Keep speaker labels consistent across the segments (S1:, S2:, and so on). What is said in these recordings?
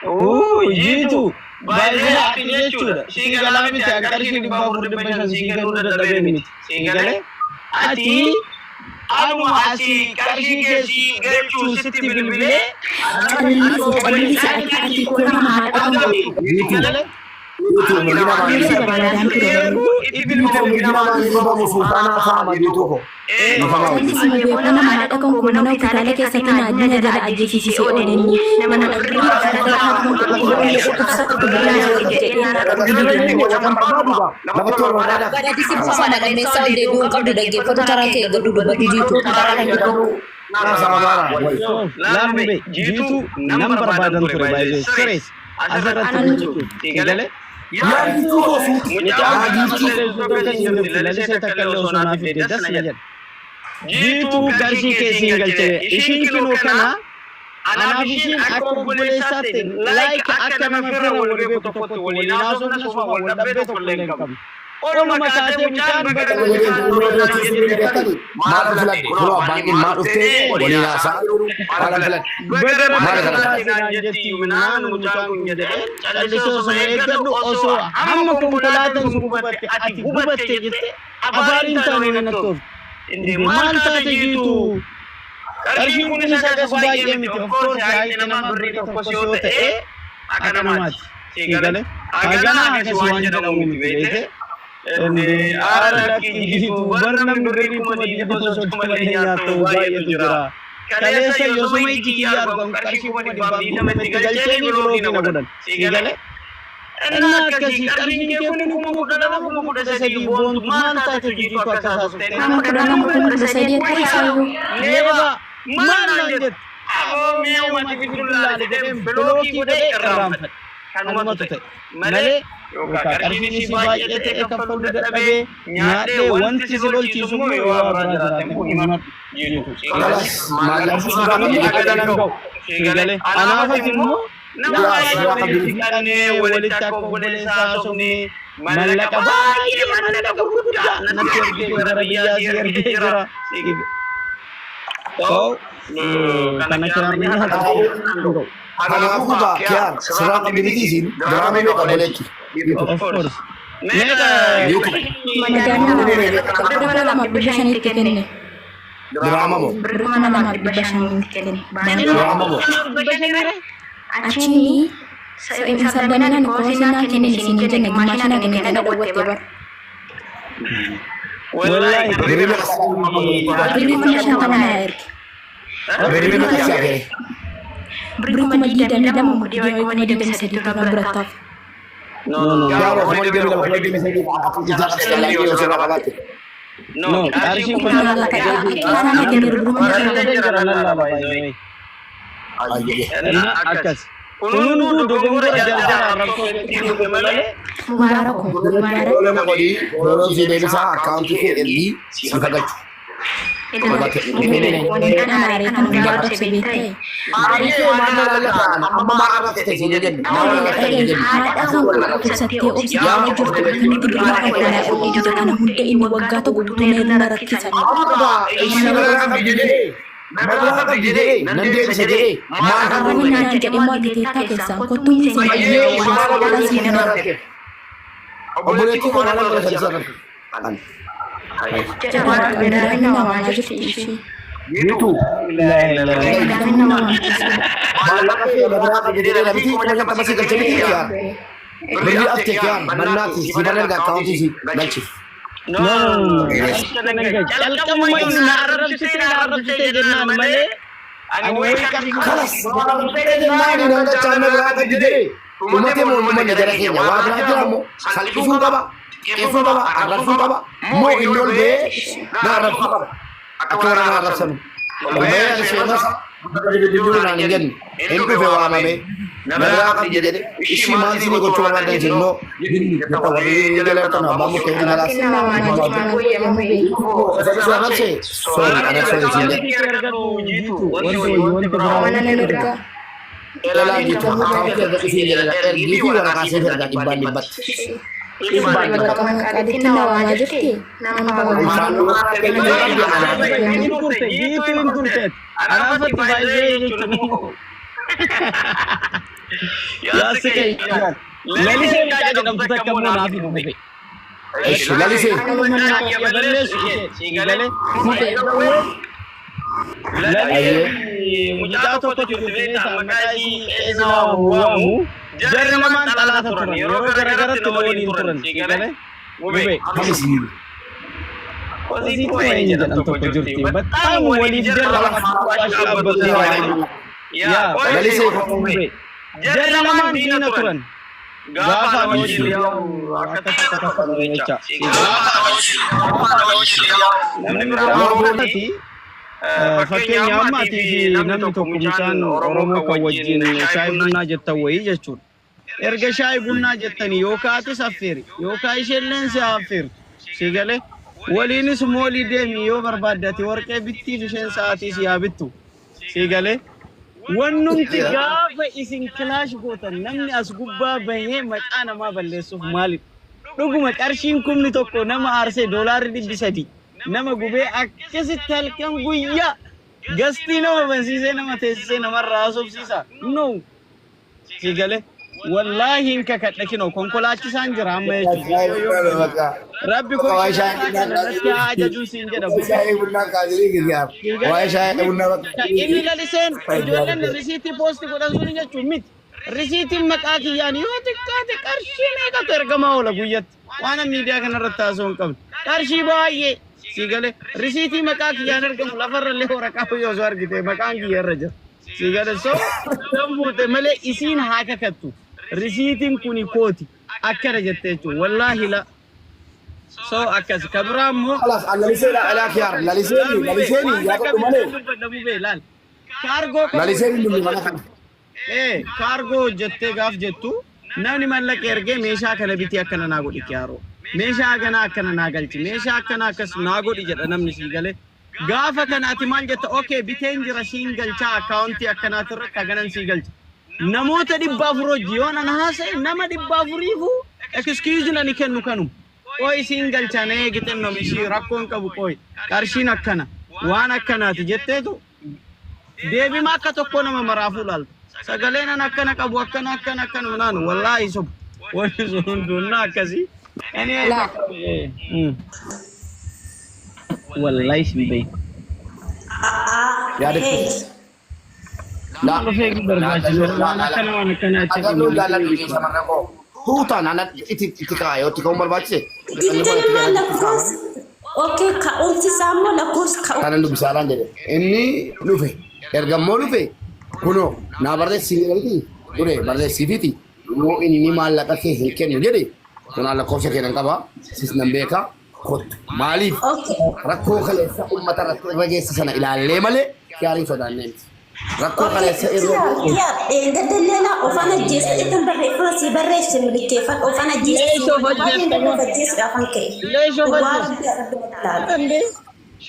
S1: Jiitu baay'ee ati jechuudha. Sii galaa miti, an qarshii 400 500 sii kennuu dadhabee miti. Sii galee ati anuma asii qarshii kee sii galchuu sitti bilbilee.
S2: Callisi, callisi, ati ati koo nama haadha kan koo.
S3: Jiitu.
S1: Galee.
S3: Jiitu, mirgi namaa ni
S2: Callisi
S3: eegamu.
S2: barbaadaan ture garuu.
S3: Jiitu, mirgi namaa ni eegamu, sultaanaa faama jiitu ko. Dhiifama wajjin.
S2: Callisi mabee koo nama haadha kan koo mana hospitaala keessatti na na jala ajjeesisee oolenni nama na birrii haadha kan koo dhukkubsattu birraa na jedhee na qabdu didee.
S3: Kan barbaadu gaa lafatti wal barbaadaa.
S4: Gadi si buufana lammeessaa ol deebi'uu hin qabdu, dhaggeeffatu taraa kee eeggadhu, dubbadhu jiitu. Taraa kan eeggadhu.
S1: Laalme jiitu nan barbaadan ture, baay'ee sirrees asirratti jechuudha. Sii galee.
S3: Yaa jiituu koo suuti.
S1: Mucaan
S3: Yaa jiituu.
S1: Lalisee takka illee osoo naaf fidde das na jedha. Jiituu, qarshii kee siin galchine. Ishiin kinoo kana anaaf ishiin akka obboleessaatti, like akka nama fira wal beeku tokkotti waliin haasofna, suma wal dhabbee tokko illee hin qabnu. Oluma kaatee mucaan baga
S3: Maal filadhe? Kunoo abbaan dhimmaa dhuftee waliin haasaa jiru. Maal filadhe?
S1: Baga
S3: Maal filadhe?
S1: naan jetti minaan mucaan kun jedhee callisee osoo eeggadhu, osoo hamma konkolaataan sun gubatte ati gubatte jette afaariin taane natti oofte. Maal taate jiitu? Qarshiin kunis akkas baay'ee miti. Of course, haayite namaa birrii tokkos yoo ta'e akka namaati. Sii galee? Haganaa akkas waan jedhamu miti, beekte. Aara lakkii jiitu, bar namni birrii 20,000 30 illee nyaatu baay'eetu jira. Kaleessa yoosuma iji kiyya argamu qarshii 120,000 itti galcheeni block na godhan. Sii galee? Innaa akkasii qarshiin kee kun 12,000, 13,000, boontu maal taate jiitu akka haasofte?
S2: 12,000, 13,000 akka isaayyuu.
S1: Leeba maal naan jette? Aboo mee uumati bituun laale jedhee block godhee irraanfadhe. Kanumatu ta'e malee yookaan qarshiin isii baay'ee ta'e kaffaluu dadhabee nyaadhee, wanti si lolchiisu immoo yoo waa biraa jiraate immoo himadhu jiitu. Sii galee?
S3: Kalas maallaqa
S1: Akka danda'u. Sii galee? Anaafas immoo nama baay'ee walitti siqannee walitti akka obboleessaa haasofnee, mallaqa baay'ee, mallaqa gurguddaa natti ergee gara biyyaa si ergee jira. So kana kiraarni nyaata.
S3: Kanaafuu gaa kiyaar sirraa qabdi miti isiin giraama meeqa obboleetti?
S1: Of course. Meeqa?
S2: Madaanii 2,500tti kenne.
S3: Giraama moo?
S2: Birrii 2,500tti kenne.
S3: Giraama moo?
S2: Achiin sardaminaan koosinaa kenne isin jenne, gimmaashinaa kenne kana dhowwatte bar.
S1: Wallahi.
S3: Birrii meeqa?
S2: Birrii 50,000 naa erge.
S3: Birrii meeqa si hafee?
S2: Birrii 22,000 moo 23,000 irraa birattaaf.
S1: No, no, no.
S3: Yaa 22,000, 23,000 ijaa yoo sirraa qabaatte.
S1: No, qarshiin kun
S2: Akka isaan kenne birrii 50,000.
S1: jira nan laala baay'ee.
S3: Ayyee.
S1: Akkas. Kun hunduu dogongora jarjara arrabsoo keessatti malee.
S2: Mubaarak mubaarak.
S3: Yeroo lama godhii yeroo si deebisaa akkaawuntii kee ergii si fagalchu.
S2: Wanni aaree kan hundaa arrabse beektaa?
S3: Ayyee, maal lallafaan amma maal arrabsite siin jenne, maal arrabsite siin jenne.
S2: Haadha kan koo dhukkubsattee obsitaa jirtu akkamitti birrii kan kanaa ergee dide, kana hunda inni waggaa tokko guutuu na rakkisan.
S3: Amma ishii nagaa qabdi jedhee, nagaa qabdi jedhee, nan deebisa jedhee maal kan
S2: Arrabni naan jedhee immoo argiteettaa keessaan kottuu hin
S3: Ayyee, ishii maal arrabsite siin arrabsite. Obboleettii koo maal arrabsite si arrabsite?
S2: Jedha namaa jirti ishii.
S3: Jiitu. Maallaqa kee nagaa qabdi jedhee namichi 50,000 si galche miti kiyaar. Birrii afte kiyaar mannaati si ban erga akkaawuntii si galchif.
S1: No, no, no. Calqabuma inni na arrabsitee na arrabsitee jennaan malee ani wayii qarshii
S3: Kalas jennaan nan galchaa na biraa qabdi jedhee dhumate moo dhumanne jara keenya? Waa biraa jira moo salphisuu qaba, xiqqeessuu qaba, arrabsuu qaba moo inni ol ba'ee na arrabsuu qaba? Akka warra na arrabsanu ol ba'ee ani sheemasa jiru naan hin jenne, hin dhufe waamame na biraa qabdi jedhe. Ishii maal isinii gochuu barbaadan isin immoo jetta warri jala jirtan abbaan murtee hin halaas. Isa arrabse, sorry, ana sorry siin jedhe.
S1: Wanti biraa
S2: Mana ergaa.
S3: Elaa jiitu, akkaawuntii erga isiin jedhe ergii fi waraqaa siif ergaa dhibbaan dhibbatti. Dhibbaan dhibbatti.
S2: Maqaadhitti na waamaa jirti. Nama
S3: Ulfaanni Waaqayyo qabdi anaa.
S1: Hin turte, jiitu hin turte. Anaafatti baay'ee jechuudha. Yaassi keenya. Lalisee mucaa jedhamtu takka immoo naaf hin dhufe.
S3: Ishi lalisee.
S1: Balleessu ishee sii galee. Lalisee mucaa tokkotu jirti beektaa maqaa isii qeesina waamu waamu. Jarri lamaan xalaata turan yeroo garagaratti na waliin turan sii galee. Mubee.
S3: Kamisii.
S1: Kosiitu eenyu jedhan tokko jirti. Baxaam waliif jarri lamaan dhaabbatu. Yaa
S3: Lalisee.
S1: Mubee. Jarri lamaan diina turan. Gaafa ana wajjin yaa'u akka takka takka jecha. Namni biraa Oromooti. Fakkeenya amma atii fi namni tokko mucaan Oromoo kan wajjin shaayii bunnaa jettan wayii jechuudha. Erga shaayii bunnaa jettanii yookaan atis affeeri yookaan isheen si affeertu si galee waliinis moolii deemi yoo barbaadde ati warqee bittiif isheen sa'aatii si haa bittu si galee. Wannumti gaafa isin kilaash gootan namni as gubbaa bahee maqaa namaa balleessuuf maalidha? Dhuguma qarshiin 1000 nama aarsee doolaarri 300 nama gubee akkasitti halkan guyyaa gastii nama bansiisee nama teessisee namarraa haasofsiisa. No. Si galee wallaahi hin kakadhe kinoo konkolaachisaan jira amma jechuudha. Rabbi konkolaataa kana irratti haa ajajuun siin jedha.
S3: Shaayii bunnaa kaasanii giriyaaf. Waa'ee shaayii bunnaa bakka.
S1: Inni laliseen ijoolleen risiitii poosti godhan sun jechuun miti. Risiitiin maqaa kiyyaan yoo xiqqaate qarshii meeqatu ergamaa oola guyyatti. Waan miidiyaa kanarratti haasa'uu hin qabne. Qarshii baay'ee si galee risiitii maqaa kiyyaan ergamu lafarra illee waraqaa yoo osoo argite maqaan kiyya irra jira. Si galee so san fuute malee isiin haa kakattu. Risiitiin kuni kooti akkana jettee jechuudha. Wallaahi la. So akkas ka biraa immoo.
S3: Kalaas laliseedha alaa kiyaar laliseeni laliseeni yaadadhu malee.
S1: Laal. Kaargoo
S3: Laliseeni dhummi mana kana.
S1: Ee kaargoo hojjettee gaaf jettu namni mallaqa ergee meeshaa kana bitii akkana naa godhi kiyaaroo. Meeshaa akkanaa akkana naa galchi. Meeshaa akkana akkas naa godhi jedha namni sii galee. Gaafa kana ati maal jetta okay biteen jira siin galchaa akkaawuntii akkanaatirratti haganan sii galcha. Namoota 400 hojii yoo nan haasa'e nama 400f excuse ani kennu kanuma. Qoy siin galchaa na eegi xinnoom ishii rakkoon qabu qoy qarshiin akkana waan akkanaati jetteetu deebima akka tokko nama maraafuu laalta. Sagaleen an akkana qabu akkana akkana akkana naanu wallaahi sobu. Wanni sun hundunnaa akkasii.
S4: Laa.
S1: Wallaahi sin beeku.
S3: Yaadatti.
S1: Laa dhufee barbaachisa. Waan akkana waan akkana achi
S3: Agarruu jaalladhu shamarran koo. Huutaan ana itti itti kaa'e yoo itti ka'uun barbaachise.
S2: Digdammaa lakkoofsa. Okay, ka'umsi isaa immoo lakkoofsa ka'u.
S3: Kanan dubbisaadhaan jedhe. Inni dhufe. Ergammoo dhufe. Kunoo naa barreessii jedhamti. Dure barreessiifiiti. Yoo inni maallaqa kee hin kennu jedhe. Kunaa lakkoofsa kee nan qaba. Sis nan beeka. Kottu. Maaliif?
S2: Okay.
S3: Rakkoo kaleessa uummata irratti irra geesse sana ilaallee malee gaarii sodaannee miti. Rakkoo kaleessa irra
S2: Gadalleelaa ofan ajjeessa jettan barreeffama sii barreesse milikeeffadhu ofan ajjeessa.
S1: Leesha of ajjeesta
S2: Baay'een of ajjeessuudhaaf kan ka'e.
S1: Leesha of
S2: Dhugaa
S1: ajjeesta.
S2: Rabbi rabbi ilaala.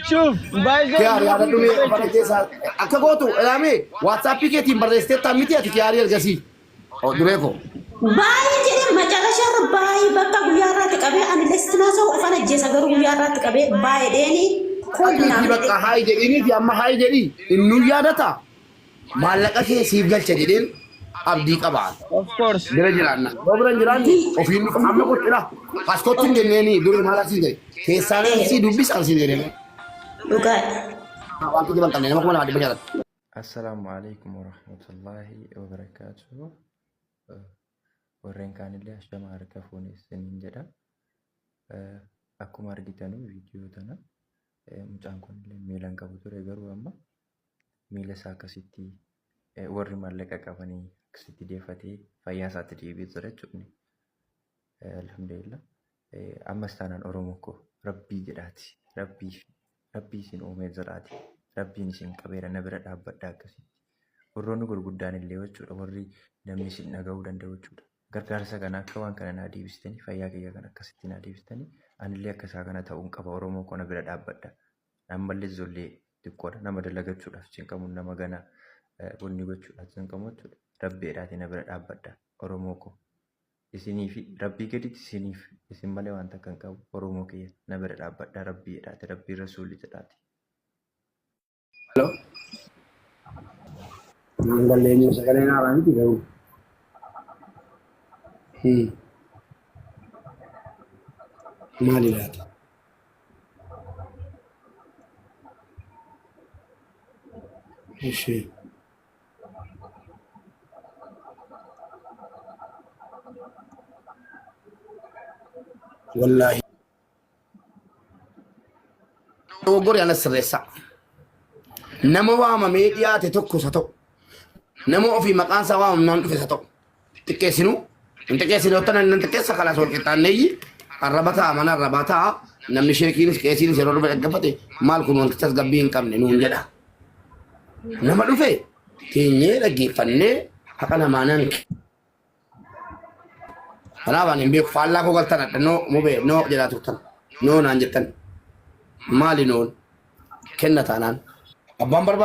S1: Shuf, baay'ee
S3: Kiyaar yaadadhu mee ofan ajjeessaa akka gootu ilaamee waatsaappii keetiin barreessitee miti ati kiyaarii ergasii. Duree koo.
S2: Baay'ee jedhee macarashaarra baay'ee bakka guyyaa irraatti qabee ani lestinaa sa'u ofan ajjeessa garuu guyyaa irraatti qabee baay'ee dheeni
S3: Akkiitti bakka haayi jedhiiniiti amma haayi jedhii innuu yaadata maallaqa kee siif galcha jedheen abdii qabaan.
S1: Of course.
S3: Bira jiraanna. Yoo bira hin jiraanne ofiin dhufa amma qottila. As kottu hin jenneeni duri maal asiin jedhe. Keessaan asii dubbis asiin jedhee.
S2: Dhugaadha.
S3: Waan kijiban qabne nama 2500.
S5: Assalaamu alaikum warahmatullaahi wabarakaatuh. Warreen kaanillee ashama harka fuune isiniin jedha. Akkuma argitanu viidiyoo tana mucaan kunillee miila hin qabu ture garuu amma miila isaa akkasitti warri maallaqa qabanii akkasitti deeffatee fayyaa isaatti deebi'ee jira jechuudha. Alhamdulillah. Ammas taanaan Oromoo koo rabbii jedhaati. Rabbii rabbii isin uumee jiraati. Rabbiin isin qabeera na bira dhaabbadhaa akkasitti. Warroonni gurguddaan illee jechuudha warri namni isin dhaga'uu danda'u jechuudha. Gargaarsa kana akka waan kana naa deebistanii fayyaa kiyya kana akkasitti naa deebistanii anillee akka isaa kana ta'uun qaba Oromoo koo na bira dhaabbadha. Ammallee ijoollee xiqqoodha nama dalagachuudhaaf cinqamuun nama gana wanni gochuudhaaf cinqamu jechuudha. Rabbiidhaati na bira dhaabbadha Oromoo koo. Isinii fi rabbii gaditti isiniif isin malee waan takka hin qabu Oromoo kiyya na bira dhaabbadha rabbii jedhaati rabbii rasuulli jedhaati.
S3: Hello. Hin galleenyu sagaleen haaraa miti garuu. Maali laata? Ishee. Wallaahi. Dogoggorri anas sirreessaa. Nama waamamee dhiyaate tokko isa ta'u. Nama ofii maqaan isaa waamamnaan dhufe isa ta'u. Xiqqeessinuu hin xiqqeessine ottan nan xiqqeessa kalaas wal qixxaanneeyyi arraba ta'a mana arrabaa ta'a namni sheekiinis qeesiinis yeroo dhufe dhaggeeffate maal kun wanti tasgabbii hin qabne nuun jedha. Nama dhufe teenyee dhaggeeffannee haqa namaa nan Kanaaf ani hin beeku faallaa koo galtan adda noo mubee noo jedhaa turtan noo naan jettan maali noon kenna taanaan abbaan barbaade.